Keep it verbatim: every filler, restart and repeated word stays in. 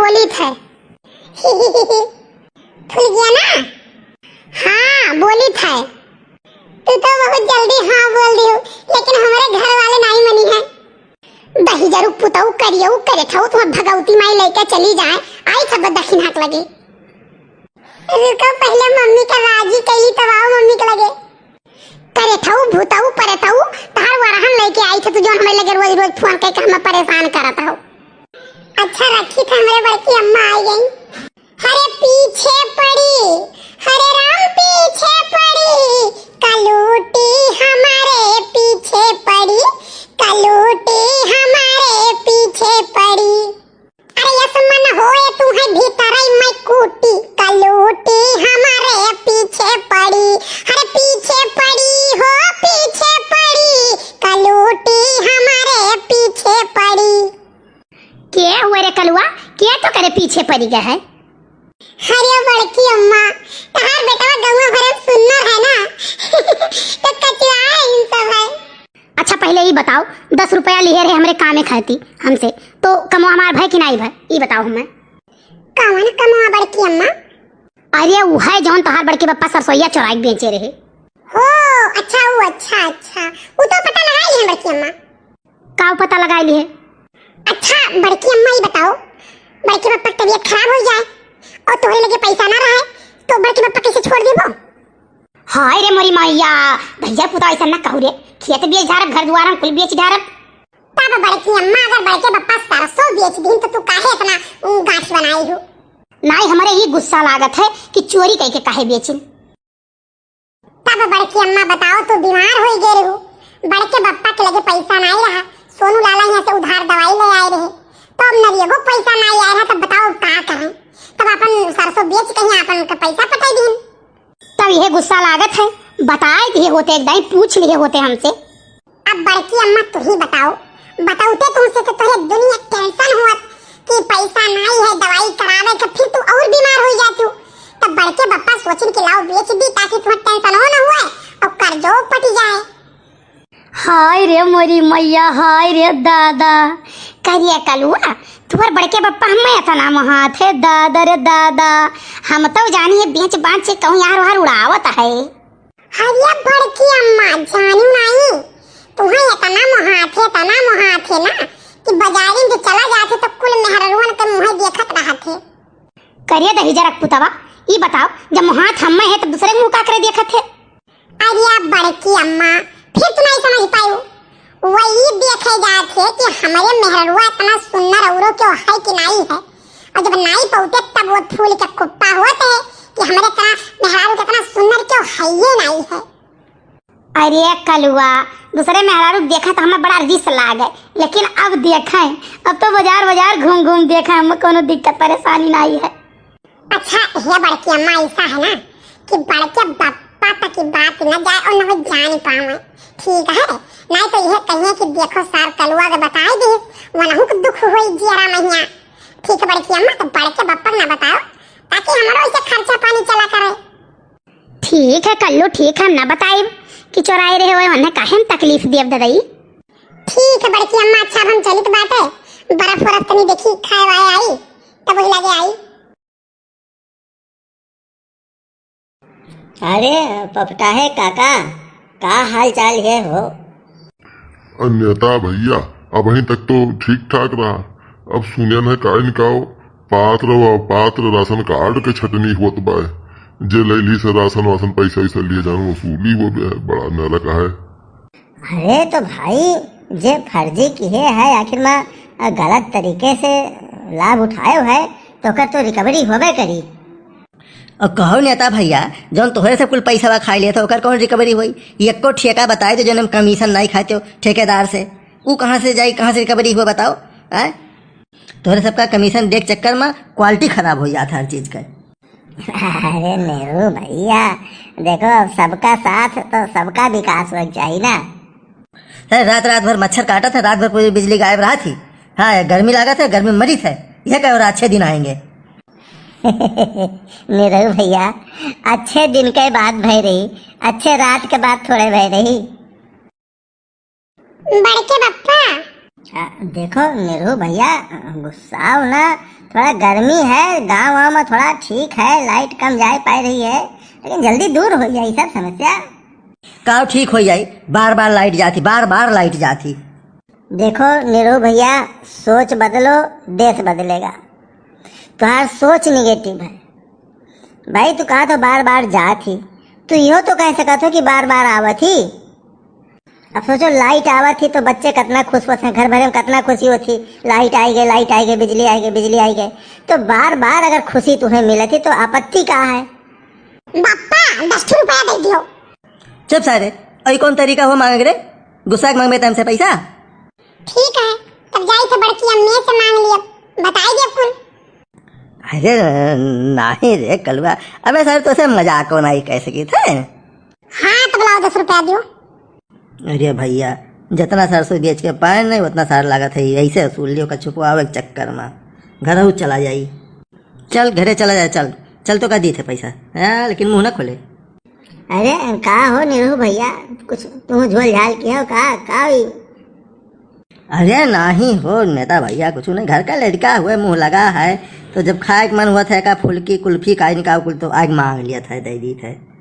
बोलित है। फुलगिया ना? हाँ, बोलित है। तू तो बहुत जल्दी हाँ बोल दिहू, लेकिन हमरे घर वाले नाहीं मनी है। दहिजरू पुतऊ करियऊ करे थऊ, तुम्हें भगवती माई लेके चली जाए, आई सब दक्षिणा के लगे। रुको, पहले मम्मी का राजी कई, तब आओ मम्मी के लगे। करे थऊ, भूतऊ, परे थऊ, तहार वरहन लेके आई थे, तू जौन हमरे लगे रोज रोज फोन करके हमें परेशान करत हऊ। अच्छा, रखी था, हमरे बड़की अम्मा आ गई। हरे पीछे पड़ी, हरे राम पीछे पड़ी, कलूटी हमारे पीछे पड़ी, कलूटी हमारे पीछे पड़ी। अरे यस मन होए तू है भीतर मैं कूटी, कलूटी हमारे पीछे पड़ी, हरे पीछे पड़ी हो पीछे पड़ी, कलूटी हमारे पीछे पड़ी। के हुए रे कलुआ, के तो करे पीछे पड़ी गए है? अरे बड़की अम्मा, तहार बेटवा गौवा भरे में सुन्नर है ना, तो कचुआ इन सब है। अच्छा पहले ई बताओ, दस रुपया लिहे रहे हमरे कामे खाती हमसे, तो कमवा हमार भय कि नाई भय, ई बताओ हमें। कौन कमवा बड़की अम्मा? अरे उ है जौन तोहार बड़के बप्पा सरसोईया चोराई के बेचे रहे। हो, अच्छा, उ, अच्छा, अच्छा, उ तो पता लगा ली है बड़की अम्मा। का पता लगाई लिहे? अच्छा, बड़की अम्मा, ई बताओ, बड़के बप्पा के तबीयत खराब हो जाए और तोहरे लगे पैसा ना रहे, तो बड़के बप्पा कैसे छोड़ देबो? हाय रे मोरी मैया, भैया पुता ऐसा ना कहू रे, खेत बेच डारब, घर दुआर हम कुल बेच डारब। तब बड़की अम्मा, अगर बड़के बप्पा सरसों बेच दीन, तो तू काहे इतना, उम, गांठ बनाई हो? नाई, हमरे ई गुस्सा लागत है कि चोरी कइके काहे बेचिन। तब बड़की अम्मा बताओ, तू बीमार होई गए रहू, बड़के बप्पा के लगे पैसा नाई रहा, सोनू लाला यहाँ से उधार दवाई ले आए रहे, तो अब नरियगो पैसा नाई आए रहा, तब बताओ अब का करें? तब अपन सरसों बेच कहीं अपन के पैसा पटाई दीन। तब यह गुस्सा लागत है, बताए दिए होते, एक दाई पूछ लिए होते हमसे। अब बड़की अम्मा तू ही बताओ, बताउते तुमसे तो तोहरे दुनिया टेंशन हुअत कि पैसा नाई है दवाई करावे के, फिर तू और बीमार हो जातू। तब बड़के बप्पा सोचिन कि लाओ बेच दी ताकि तुम्हें टेंशन हो ना हुए और कर्जो पट जाए। हाय रे मोरी मैया, हाय रे दादा। करिया कलुआ, तुम्हार बड़के बप्पा हमें इतना महात है दादा रे दादा। हम तो जानी है बेच बांच के कहूँ यार वार उड़ावत है। अरे बड़की अम्मा, जानू नाई, तुम्हें इतना मोहात है, इतना मोहात है ना कि बाजारी में चला जाते तो कुल मेहररुअन के मुँह देखत रहत है। करिए दही जरक पुतवा, ई बताओ, जब मोहात हम्मे है तब दूसरे के मुँह का करे देखत है? अरे बड़की अम्मा, फिर तुम नहीं समझ पायो। वही देखे जात है कि हमरे मेहररुआ इतना सुंदर औरो क्यों है कि नाई है, और जब नाई पौते तब वो फूल के कुप्पा होत है कि हमरे इतना मेहरारू के इतना सुंदर क्यों है ये नाई है। अरे कलुआ, दूसरे मेहरारू देखा तो हमें बड़ा रिस लागे, लेकिन अब देखे, अब तो बाजार बाजार घूम घूम देखे, हमें कोनो दिक्कत परेशानी नाई है। अच्छा, हे बड़की अम्मा, ऐसा है ना कि बड़के बप्पा तक की बात न जाए और न वो जान पावे, ठीक है? नहीं तो यह कहिए कि देखो सार कलुआ के बताए दे, वनहु के दुख होई जियरा महिया। ठीक है बड़की अम्मा, तो बड़के बप्पा के ना बताओ, ताकि हमारो इसे खर्चा पानी चला करे। ठीक है कल्लू, ठीक है, हम ना बताइब कि चोराए रहे हुए, उन्हें काहे हम तकलीफ देब ददई। ठीक है बड़की अम्मा, अच्छा अब हम चलित बाटे, बर्फ उर्फ तनी देखी खाए वाए आई, तब वही लगे आई। अरे पपटाहे काका, का हाल चाल है हो? अन्यथा भैया, अबहीं तक तो ठीक ठाक रहा, अब सुनन है का इनका पात्र व अपात्र राशन कार्ड के छटनी होत बा। जे लैली से राशन वासन पैसा वैसा लिए जान वसूली हो बे, बड़ा नलक है। अरे तो भाई, जे फर्जी किहे है, आखिर में गलत तरीके से लाभ उठाए है, तो ओकर तो रिकवरी होबे करी। अब कहो नेता भैया, जौन तोहरे से कुल पैसा खाए लेत हो, ओकर कौन रिकवरी होई? एको ठेका बताए दो, जौन हम कमीशन नहीं खाते हो ठेकेदार से, ऊ कहाँ से जाई, कहाँ से रिकवरी हुआ बताओ? हैं? तोहरे सबका कमीशन देख चक्कर में क्वालिटी खराब हो जात है हर चीज का। अरे नेहरू भैया, देखो, अब सबका साथ तो सबका विकास होना चाहिए ना। अरे रात रात भर मच्छर काटत है, रात भर पूरी बिजली गायब रहा थी। हाँ, गर्मी लागत है, गर्मी में मरित है, यह कहो अच्छे दिन आएंगे। नेहरू भैया, अच्छे दिन के बात भय रही, अच्छे रात के बात थोड़े भय रही। बड़के बप्पा, आ, देखो निरहू भैया, गुस्साओ ना, थोड़ा गर्मी है, गाँव वाँव में थोड़ा ठीक है, लाइट कम जाए पाए रही है, लेकिन जल्दी दूर हो जाए सब समस्या। काव ठीक हो जाई, बार बार लाइट जाती, बार बार लाइट जाती। देखो निरहू भैया, सोच बदलो, देश बदलेगा। तुम्हार सोच निगेटिव है भाई। तू कहा तो बार बार जात ही, तू यो तो कह सकत हो कि बार बार आवत ही। अब सोचो, लाइट आवत ही तो बच्चे कितना खुश होत हैं, घर भरे में कितना खुशी होती, लाइट आई गई, लाइट आई गई, बिजली आई गई, बिजली आई गई। तो बार बार अगर खुशी तुम्हें मिलत ही तो आपत्ति का है? बापा, दस ठो रुपया दे दियो। चुप सारे, और कौन तरीका हो मांगे रे? गुस्सा के मांगबे तमसे पैसा? ठीक है, तब जाई थे बड़की अम्मी से मांग लिया, बताई दिया कुल। अरे नहीं रे कलुआ, अबे सर तोसे मजाक को नहीं कह सकी थे। हाँ, तब लाओ दस रुपया दियो। अरे भैया, जितना सरसों बेच के पाए नहीं उतना सार लागत है, ऐसे वसूल लियो का छुपवावे के चक्कर में घर चला जाई। चल घरे चला जाए, चल चल, तो का दी थे पैसा, हाँ, लेकिन मुंह ना खोले। अरे का हो निरहू भैया, कुछ तू झोल झाल किया हो का, का हुई? अरे नाही हो नेता भैया, कुछ नहीं, घर का लड़का हुए मुंह लगा है, तो जब खाए के मन हुआ था का फुल्की कुल्फी का इनका कुल तो आग मांग लिया था, दे दी थे।